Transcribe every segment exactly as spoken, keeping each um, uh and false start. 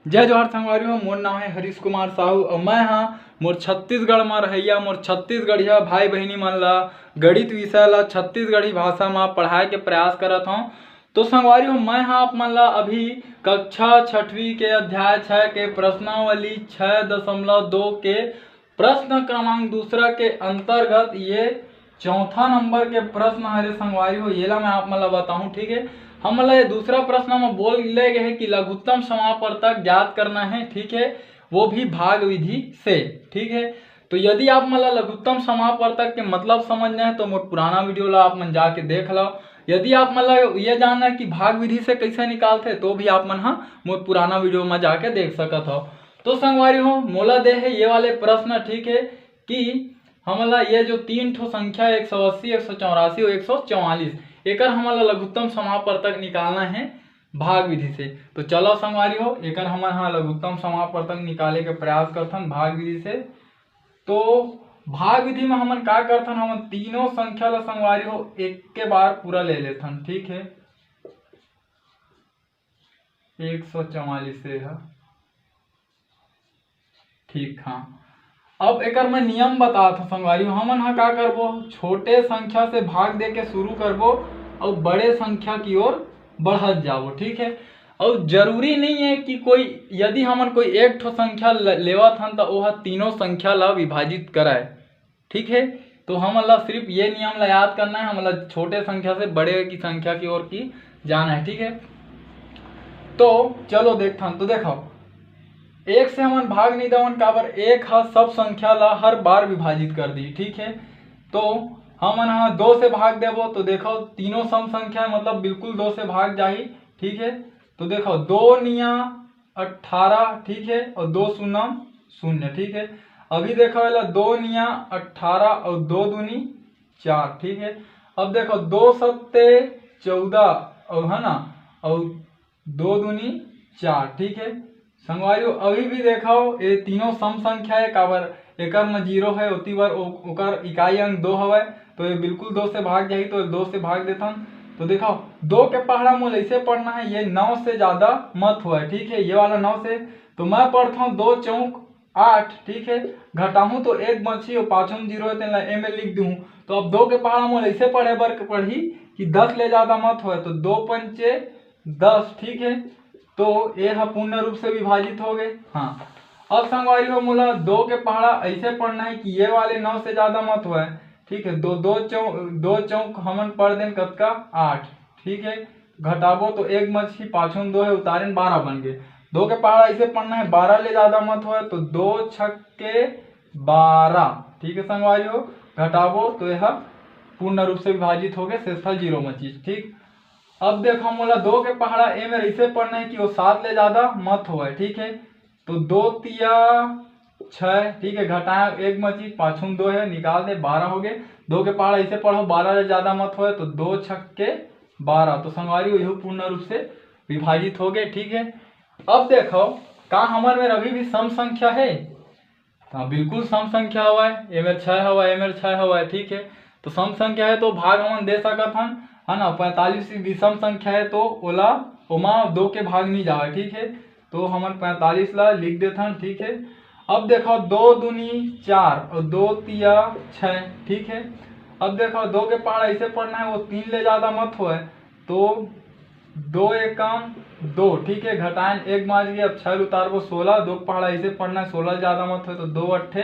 जय जोहार संगवारी हो, मोर नाम है हरीश कुमार साहू और मैं हाँ मोर छत्तीसगढ़ में रहैया मोर छत्तीसगढ़िया भाई बहिनी मन ला गणित विषय ला छत्तीसगढ़ी भाषा में पढ़ाए के प्रयास करत हूँ। तो संगवारी हो, मैं हाँ आप मन ला अभी कक्षा छठवीं के अध्याय छः के प्रश्नावली छः दशमलव दो के प्रश्न क्रमांक दूसरा के अंतर्गत ये चौथा नंबर के प्रश्न हरे संगवारी हो, येला मैं आप मन ला बताहूँ, ठीक है। हमन ला ये दूसरा प्रश्न में बोले गे हे कि लघुत्तम समापवर्तक ज्ञात करना है, ठीक है, वो भी भाग विधि से, ठीक है। तो यदि आप मन ला लघुत्तम समापवर्तक के मतलब समझना है तो मोर पुराना वीडियो ला आप मन जाके देख लो। यदि आप मन ला ये जानना है कि भाग विधि से कैसे निकालथे तो भी आप मन हा मोर पुराना वीडियो में जाके देख सकत हो। तो संगवारी हो, मोला दे है ये वाले प्रश्न, ठीक है, कि हमन ला ये जो तीन ठो संख्या एक सौ अस्सी, एक सौ चौरासी और एक सौ चौवालीस, एकर हमन ला लघुत्तम समापवर्तक निकालना है भाग विधि से। तो चलो संगवारी हो, एकर हमन हा लघुत्तम समापवर्तक निकाले के प्रयास करथन भाग विधि से। तो भाग विधि में हमन का करथन, हमन तीनों संख्या ला संगवारी हो एक के बार पूरा ले लेथन, ठीक है। एक सौ चवालीस से है, ठीक, हाँ। अब एकर मैं नियम बतात हूँ संगवारी हो, हमन हा का करबो, छोटे संख्या से भाग दे के शुरू करबो और बड़े संख्या की ओर बढ़त जाबो, ठीक है। और जरूरी नहीं है कि कोई, यदि हमन कोई एक ठो संख्या ल-, लेवत हन तो वह तीनों संख्या ला विभाजित कराए, ठीक है। तो हमन ला सिर्फ ये नियम ला याद करना है, हमन ला छोटे संख्या से बड़े की संख्या की ओर की जाना है, ठीक है। तो चलो देखथन, तो देखो, एक से हमन भाग नहीं देवन, काबर एक हा सब संख्या ला हर बार विभाजित कर दी, ठीक है। तो हमन हा दो से भाग देबो, तो देखो तीनों सम संख्या है, मतलब बिल्कुल दो से भाग जाही, ठीक है। तो देखो दो निया अट्ठारह, ठीक है, और दो शून्यम शून्य, ठीक है। अभी देखो एला दो निया अट्ठारह और दो दूनी चार, ठीक है। अब देखो दो सत्ते चौदह और, है ना, और दो दूनी चार, ठीक है। संगवारी हो, अभी भी देखो ये तीनों सम संख्या है, काबर एकर में जीरो है, ओती बर ओ-, ओकर इकाई अंक दो हवय, तो ये बिल्कुल दो से भाग जाही, तो दो से भाग देथन। तो देखो दो के पहाड़ा मोल ऐसे पढ़ना है, ये नौ से ज्यादा मत होए, ठीक है, ये वाला नौ से। तो मैं पढ़ता हूँ दो चौक आठ, ठीक है, घटाहूँ तो एक बची और पाछू में जीरो है, तेन ला ए में लिख दूँ। तो अब दो के पहाड़ा मोल ऐसे पढ़े बर पढ़ही कि दस ले ज्यादा मत होए, तो दो पंचे दस, ठीक है। तो ये ह पूर्ण रूप से विभाजित हो गए। हाँ, अब संगवारी हो, मोला दो के पहाड़ा ऐसे पढ़ना है कि ये वाले नौ से ज्यादा मत होए, ठीक है। दो दो चौक, दो चौक हमन पढ़ देन कतका, आठ, ठीक है। घटाबो तो एक मछी पाछू में दो है, उतारे में बारह बन गए। दो के पहाड़ा ऐसे पढ़ना है, बारह ले ज्यादा मत होए, तो दो छक्के बारह, ठीक है संगवारी हो। घटाबो तो यह पूर्ण रूप से विभाजित हो गए, शेषफल जीरो मचीस, ठीक। अब देखो मोला दो के पहाड़ा ए में ऐसे पढ़ना है कि वो सात ले ज्यादा मत होए, ठीक है। तो दो तिया छः, ठीक है, घटाए एक मची, पाछू में दो है, निकाल दे, बारह हो गए। दो के पहाड़ा ऐसे पढ़ो, बारह ले ज्यादा मत होए, तो दो छक्के बारह। तो संगवारी हो, यहू पूर्ण रूप से विभाजित हो गए, ठीक है। अब देखो, का हमर में अभी भी सम संख्या है? तो हाँ, बिल्कुल सम संख्या हवय, ए मेर छः हवय, ए मेर छः हवय, ठीक है। तो सम संख्या है तो भाग हमन दे सकत हन, है ना। पैंतालीस विषम संख्या है तो ओला, ओमा दो के भाग नहीं जावय, ठीक है। तो हमन पैंतालीस ला लिख देथन, ठीक है। अब देखो दो दूनी चार और दो तिया छः, ठीक है। अब देखो दो के पहाड़ा ऐसे पढ़ना है, वो तीन ले ज्यादा मत होए, तो दो एकम दो, ठीक है, घटाएन एक बाज गए। अब छः उतारबो सोलह, दो के पहाड़ा ऐसे पढ़ना है, सोलह ज्यादा मत होए, तो दो अट्ठे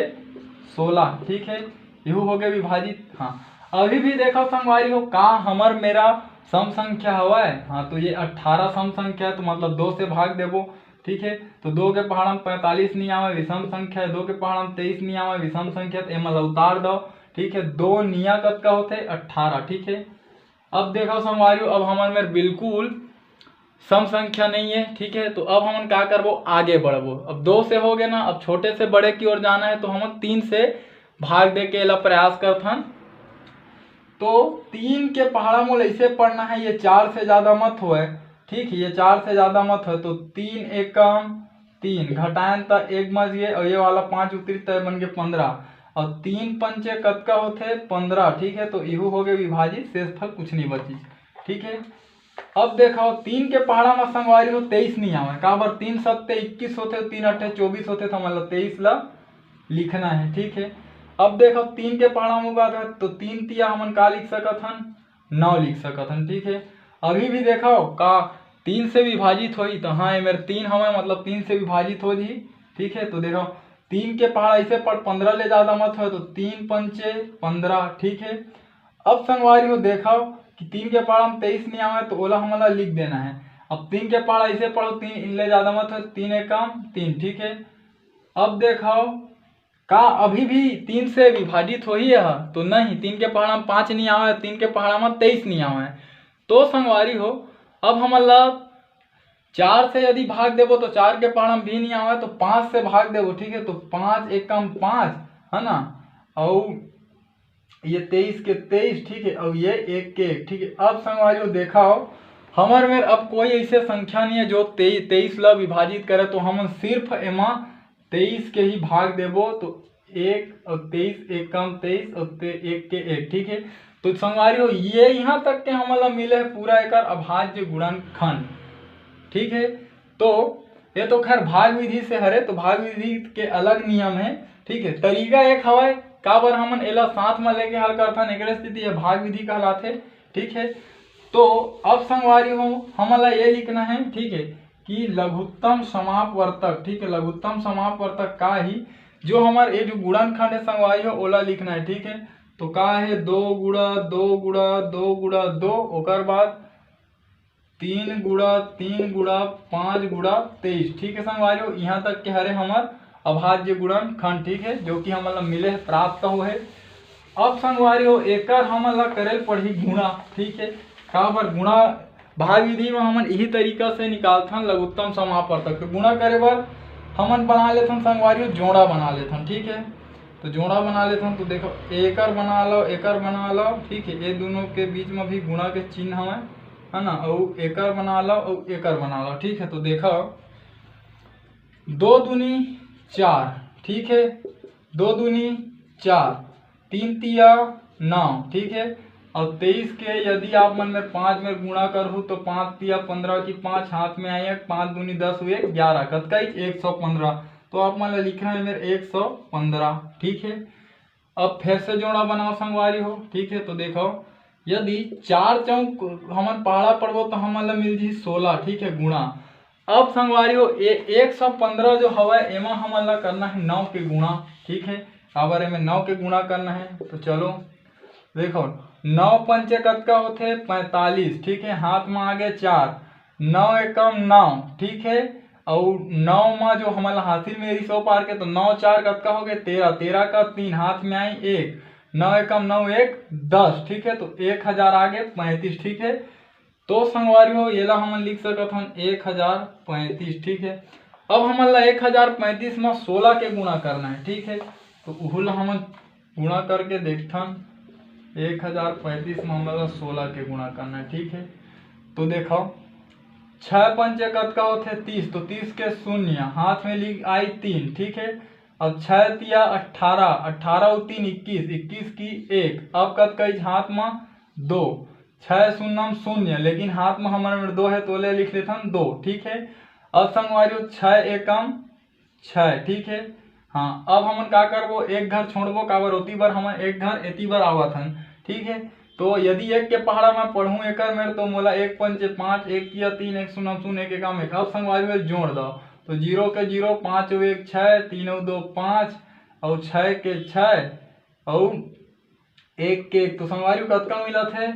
सोलह, ठीक है, यहू हो गए विभाजित। हाँ, अभी भी देखो संगवारी हो, का हमर मेरा सम संख्या हवय? हाँ, तो ये अट्ठारह सम संख्या है, तो मतलब दो से भाग देबो, ठीक है। तो दो के पहाड़ा में पैंतालीस नहीं आवे, विषम संख्या है, दो के पहाड़ा में तेईस नहीं आवे, विषम संख्या, तो एमा ला उतार दो, ठीक है। दो निया कतका होते? अट्ठारह, ठीक है। अब देखो संगवारी हो, अब हमर मेर बिल्कुल सम संख्या नहीं है, ठीक है। तो अब हमन का करबो, आगे बढ़बो। अब दो से हो गए ना, अब छोटे से बड़े की ओर जाना है, तो हमन तीन से भाग दे के एला प्रयास करथन। तो तीन के पहाड़ा मोल ऐसे पढ़ना है, ये चार से ज्यादा मत होए, ठीक है, ये चार से ज्यादा मत होए, तो तीन एकम तीन, घटाएन त एक बच गए और ये वाला पाँच उतरी त बन गए पंद्रह, और तीन पंचे कतका होते? पंद्रह, ठीक है। तो इहू हो गए विभाजित, शेषफल कुछ नहीं बची, ठीक है। अब देखो, तीन के पहाड़ा में संगवारी हो तेईस नहीं आवे, काबर? तीन सत्ते इक्कीस होथे, तीन अट्ठे चौबीस होथे, तो हमन ला तेईस ला लिखना है, ठीक है। अब देखो, तीन के पहाड़ा में बात है, तो तीन तिया हमन का लिख सकत हन? नौ लिख सकत हन, ठीक है। अभी भी देखो, का तीन से विभाजित होही? तो हाँ, ये मेरे तीन हवे, मतलब तीन से विभाजित हो जी, ठीक है। तो देखो, तीन के पहाड़ा ऐसे पढ़, पंद्रह ले ज्यादा मत हो, तो तीन पंचे पंद्रह, ठीक है। अब संगवारी हो देखो कि तीन के पहाड़ा में तेईस नहीं आवे, तो ओला हमन ला लिख देना है। अब तीन के पहाड़ा ऐसे पढ़ो, तीन ले ज्यादा मत हो, तीन एकम तीन, ठीक है। अब देखो, का अभी भी तीन से विभाजित होही यह? तो नहीं, तीन के पहाड़ा में पाँच नहीं आवे, तीन के पहाड़ा में तेईस नहीं आवे। तो संगवारी हो, अब हमन ला चार से यदि भाग देबो तो चार के पहाड़ा में भी नहीं आवे, तो पाँच से भाग देबो, ठीक है, तो पाँच एकम पाँच, है ना, और ये तेईस के तेईस, ठीक है, और ये एक के एक, ठीक है। अब संगवारी हो देखो, हमर मेर अब कोई ऐसे संख्या नहीं है जो तेईस ला विभाजित करे, तो हमन सिर्फ एमा तेईस के ही भाग देबो, तो एक और तेईस, एकम तेईस और ते एक के एक, ठीक है। तो संगवारी हो, ये यहाँ तक के हमन ला मिले है पूरा एकर अभाज्य गुणनखंड, ठीक है। तो ये तो खैर भाग विधि से हरे, तो भाग विधि के अलग नियम है, ठीक है। तरीका एक हवय, काबर हमन एला साथ में लेके हल करथन, एकरे सेती ये भाग विधि कहलाथे, ठीक है। तो अब संगवारी हो, हमन ला ये लिखना है, ठीक है, कि लघुत्तम समापवर्तक, ठीक है, लघुत्तम समापवर्तक का ही, जो हमर ये जो गुणनखंड है संगवारी हो, ओला लिखना है, ठीक है। तो का है, दो गुणा दो गुणा दो गुणा दो, ओकर बाद तीन गुणा तीन गुणा पाँच गुणा तेईस, ठीक है संगवारी हो, यहाँ तक के हरे हमर अभाज्य गुणनखंड, ठीक है, जो कि हमन ला मिले है, प्राप्त हो है। अब संगवारी हो, एकर हमन ला करे ल पड़ही गुणा, ठीक है। काबर गुणा? भाग विधि में हमन यही तरीका से निकालथन लघुत्तम समापवर्तक। तो गुणा करे बर हमन बना लेथन संगवारी हो, जोड़ा बना लेथन, ठीक है। तो जोड़ा बना लेथन, तो देखो, एकर बना लो, एकर बना लो, ठीक है। ये दोनों के बीच में भी गुणा के चिन्ह हवे, है ना, अउ एकर बना लो, अउ एकर बना लो, ठीक है। तो देखो, दो दूनी चार, ठीक है, दो दूनी चार, तीन तिया नौ, ठीक है। और तेईस के यदि आप मन में पाँच में गुणा करहू, तो पाँच तिया पंद्रह की पाँच हाथ में आई, एक पाँच दूनी दस हुए ग्यारह, कतका? एक सौ पंद्रह। तो आप मन ला लिखना है मेरे एक सौ पंद्रह, ठीक है। अब फिर से जोड़ा बनाओ संगवारी हो, ठीक है। तो देखो, यदि चार चौक हमन पहाड़ा पड़बो तो हमन ला मिल जी सोलह, ठीक है, गुणा। अब संगवारी हो, ए-, एक सौ पंद्रह जो हवय, एमा हमन ला करना है नौ के गुणा, ठीक है। काबर एमे नौ के गुणा करना है, तो चलो देखो, नौ पंचे कतका होथे? पैंतालीस, ठीक है, हाथ में आगे चार, नौ एकम नौ, ठीक है। और नौ में जो हमन ला हासिल में रिसो पार के, तो नौ चार कतका हो गए? तेरह, तेरह का तीन हाथ में आई एक, नौ एकम नौ, एक दस, ठीक है, तो एक हजार आगे पैंतीस, ठीक है। तो संगवारी हो, एला हमन लिख सकत हन एक हजार पैंतीस, ठीक है। अब हमन ला एक हजार पैंतीस में सोलह के गुणा करना है, ठीक है। तो उहू ला हमन गुणा करके देखथन, एक हजार पैंतीस में हमन ला सोलह के गुणा करना है, ठीक है। तो देखो, छः पंचे कतका होथे? तीस, तो तीस के शून्य, हाथ में लिख आई तीन, ठीक है। अब छः तिया अट्ठारह, अट्ठारह और तीन इक्कीस, इक्कीस की एक, अब कतका इच हाथ में? दो, छः शून्यम शून्य, लेकिन हाथ में हमर में दो है, तो ले लिख लेथन दो, ठीक है। अब संगवारी हो, छः एकम छः, ठीक है। हाँ, अब हमन का करबो, एक घर छोड़बो, काबर ओती बर हमन एक घर एती बर आवत हन, ठीक है। तो यदि एक के पहाड़ा में पढ़ूँ एकर मेर, तो मोला एक पंचे पाँच, एक तिया तीन, एक शून्यम शून्य, एक एकम एक। अब संगवारी हो जोड़ दो, तो जीरो के जीरो, पाँच और एक छः, तीन और दो पाँच, और छः के छः, और एक के एक, तो संगवारी हो कतका मिलत है?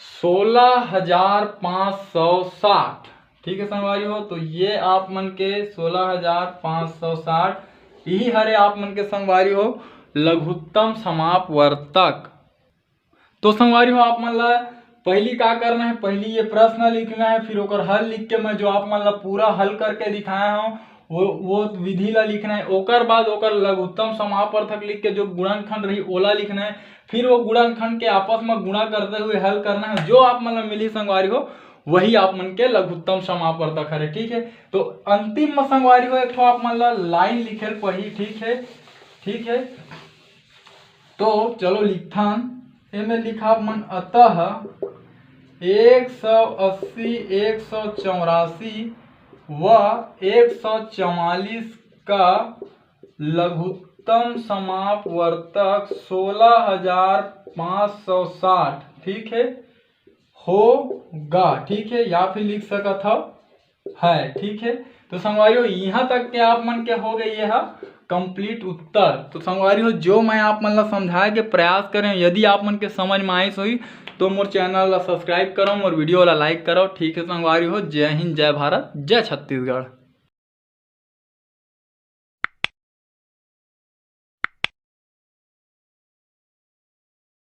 सोलह हजार पाँच सौ साठ। ठीक है संगवारी हो, तो ये आप मन के सोलह हजार पाँच सौ साठ, यही हरे आप मन के संगवारी हो लघुत्तम समापवर्तक। तो संगवारी हो, आप मन ला पहली का करना है, पहली ये प्रश्न लिखना है, फिर ओकर हल लिख के मैं जो आप मन ला पूरा हल करके दिखाया हूँ, वो वो विधि ला लिखना है। ओकर बाद ओकर लघुत्तम समापवर्तक लिख के जो गुणनखंड रही, ओला लिखना है। फिर वो गुणनखंड के आपस में गुणा करते हुए हल करना है। जो आप मन ला मिली संगवारी हो, वही आप मन के लघुत्तम समापवर्तक हरे। ठीक है, तो अंतिम में संगवारी हो, एक ठो आप मन ला लाइन लिखे ल पड़ही। ठीक है, ठीक है, तो चलो लिखथन। एमे लिखा आप मन, अतः एक सौ अस्सी, एक सौ चौरासी व एक सौ चौवालीस का लघुत्तम समाप वर्तक सोलह हजार पाँच सौ साठ, ठीक है, होगा, ठीक है, या फिर लिख सकत हव है, ठीक है। तो संगवारी हो, यहाँ तक के आप मन के हो गए ये हा कंप्लीट उत्तर। तो संगवारी हो, जो मैं आप मन ला समझाए के प्रयास करें, यदि आप मन के समझ में आइस होही तो मोर चैनल ला सब्सक्राइब करो, मोर वीडियो ला लाइक करो, ठीक है संगवारी हो। जय हिंद, जय भारत, जय छत्तीसगढ़।